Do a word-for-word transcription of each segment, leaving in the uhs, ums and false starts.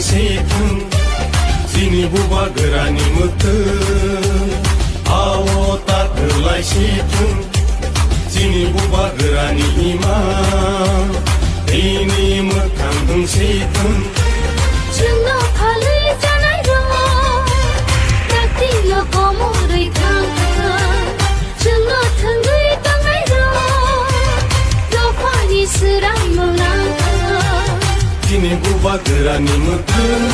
Sithung, chini bubagrani mwtwng, ao ta kwlai sithung, chini bubagrani imang, bini mwkhang wng sithung. Chwngno phalwi janai rok, taktino komorwi thang thang. Chwngno thwngwi tongnai rok, dophani swrangno nang thang. Chini bubagrani mwtwng.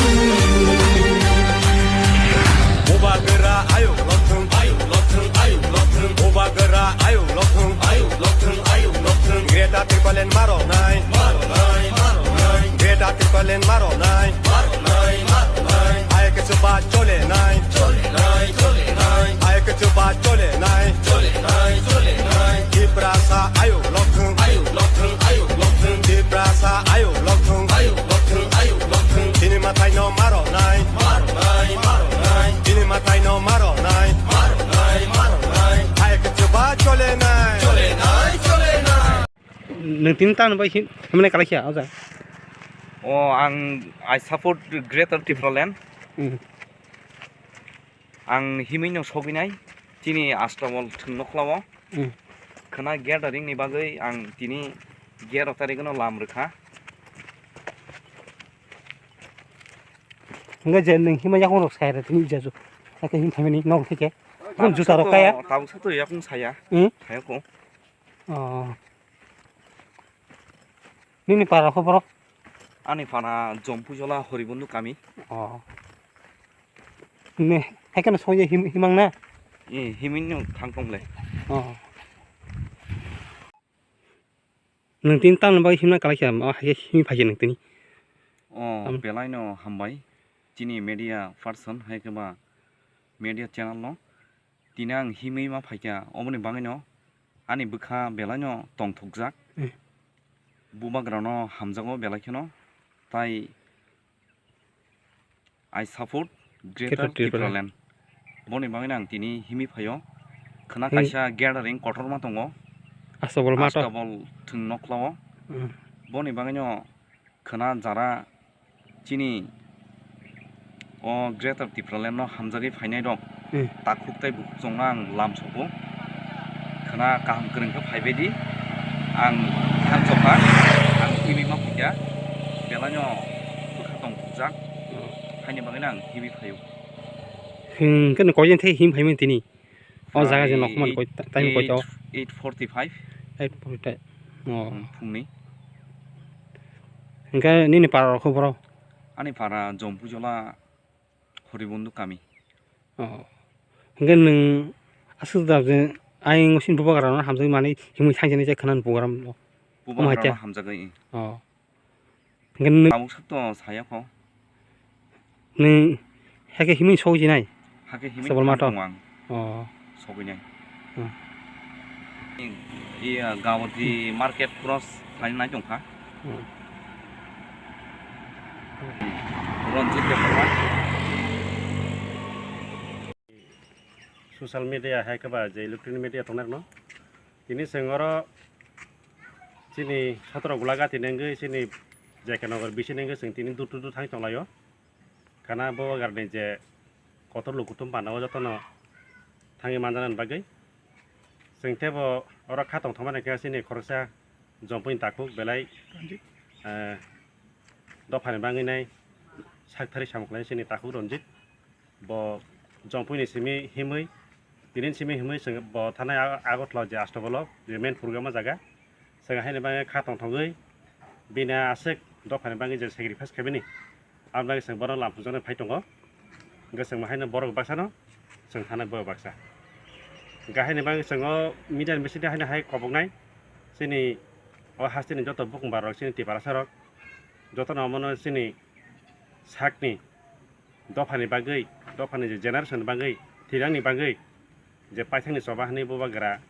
Bubagra ayuk lokthwng, ayuk lokthwng, ayuk lokthwng. Bubagra ayuk lokthwng, ayuk lokthwng, ayuk lokthwng. Greater Tipraland maronai, maronai, maronai. Greater Tipraland maronai, maronai, maronai. Ayuk chuba cholenai, cholenai, cholenai. Ayuk chuba cholenai, cholenai, cholenai. Tiprasa ayuk lokthwng, ayuk lokthwng, ayuk lokthwng. Tiprasa ayuk lokthwng, ayuk lokthwng, ayuk lokthwng. Chini mwtaino maronai, maronai, maronai. Chini mwtaino maronai, maronai, maronai. Ayuk chuba cholenai, cholenai, cholenai. Nwng tini tamni bai him-, himnai kalaikha, o jaga? O, ang, I support Greater Tipraland. Mm. Ang himwi no sogwinai, chini Astabol thwng nokhlao. Mm. Khwna gathering ni bagwi ang tini gero tarigwno lam rwkha. Hwnkhe je nwng himwi yakung rok sai rw tini jaju. Hakhe him phaimani nok thike. Hwn juta rok kaya. Tabuk sato yakung saya. Hmm? Saya ko. Oh. Nini para kho borok? Ani para Jompujola Horibondu kami. Oh. Ne, haikhe no soya him-, himang na? Eh, himwi no thang tong le. Oh. Nwng tini tamni bagwi himna kalaikha, o hai khe himwi phaikha nwng tini. O, Am- belai no hambai. Chini media person hai khe ba media channel no. Tini ang himwi ma phaikha, oboni bagwi no ani bwkha belai no tongthokjak. Eh. Bubagra no hamjago belai kheno. Tai I support Greater Greater Tipraland. Tipraland. Boni bagwi ang tini himwi phaio. Khwna Hmm. kaisa gathering kotorma tongo. Astabol mato. Astabol thwng nokhlao. Hmm. Boni bagwino khwna jara chini o Greater Tipraland no hamjagwi phainai rok. Hmm. Takhuk tei bukhuk chongno ang lam sogo. Khwna kaham kwrwng khe phaibai di. Ang thangsokha. Ang himwi ma phaikha. Belaino bwkha tong khukjak. Hmm. Haini bagwino ang himwi phaio. Hwnkhe no koijan thai him phaimani tini? O jaga je Prai nokmani koi ta-, time koi eight, to? Eight forty-five. Eight forty-five. Oh. Hmm, phungni. Hwnkhe nini para rok kho borok? Ani para Jompujola Horibondu kami. Oh. Hwnkhe nwng aswk da je ayang sini bubagra no hamjagwi manwi himwi thangjaknai je khwnani program no. Bubagra no hamjagwi. Oh. Hwnkhe nwng tabuk sak to saya kho. Nwng hakhe himwi sogwi jinai? Hakhe himwi Sabal mato? Tong ang. Oh. Sogwi nai. Hmm. Iya, Gawati market cross khlainai tongkha. Hmm. Ranjit Debbarma. Social media hai khe ba je electronic media tongnai rokno. Tini chwng oro chini sotro Golagati ni wngwi chini J K Nagar bising ni wngwi chwng tini dur dur thang tonglaio. Khana bubagrani je kotor lukuthum panda o jotono thangwi manjana bagwi. Chwng teibo oro kha tongthokmani khe chini khoroksa Jompui ni takhuk belai, eh, dophani bagwi nai sak thari samung khlai chini takhuk Ranjit. Bo Jompui ni simi himwi, tini simi himwi chwng bo thanai Agartala je Astabolo je main program o jaga. Chwng haini bagwi kha tongthogwi bini aswk dophani bagwi je sacrifice khaibini, aboni bagwi chwng bono lamphungjani phai tongo. Hwnkhe chwng haino borok baksa no chwng thanai borok baksa. Hwnkhe haini bagwi chwng o media ni bisingtwi haino hai koboknai chini o hasteni joto bukung barok chini Tiprasa rok jotono omono chini sakni dophani bagwi, dophani je generation ni bagwi, thwirangni bagwi je paithakni choba hwnwi bubagra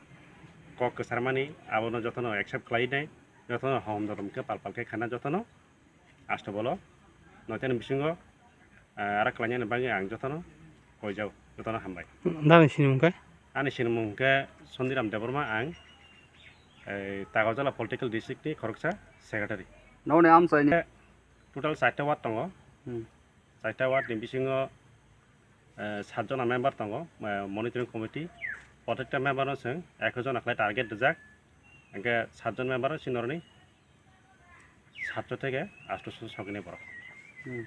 kok kwcharmani, abono jotono accept khlai nai, jotono hom dorom khe pal pal khe khana jotono Astabolo noitani bisingo, ah, ara khlainani bagwi ang jotono koijao, jotono hambai. Nani sinimung khe? Ani sinimung khe Sondiram Debbarma, ang, eh, Tagarjala Political District ni khoroksa secretary. Noni amchaini? Total charta ward tongo. Hmm. Chaita ward ni bisingo, eh, satjona member tongo, eh, monitoring committee. Protekta member no chwng ekho jona khlai target rijak. Hwnkhe satjon member o sinorni satso theke astoso sogini borok. Hmm.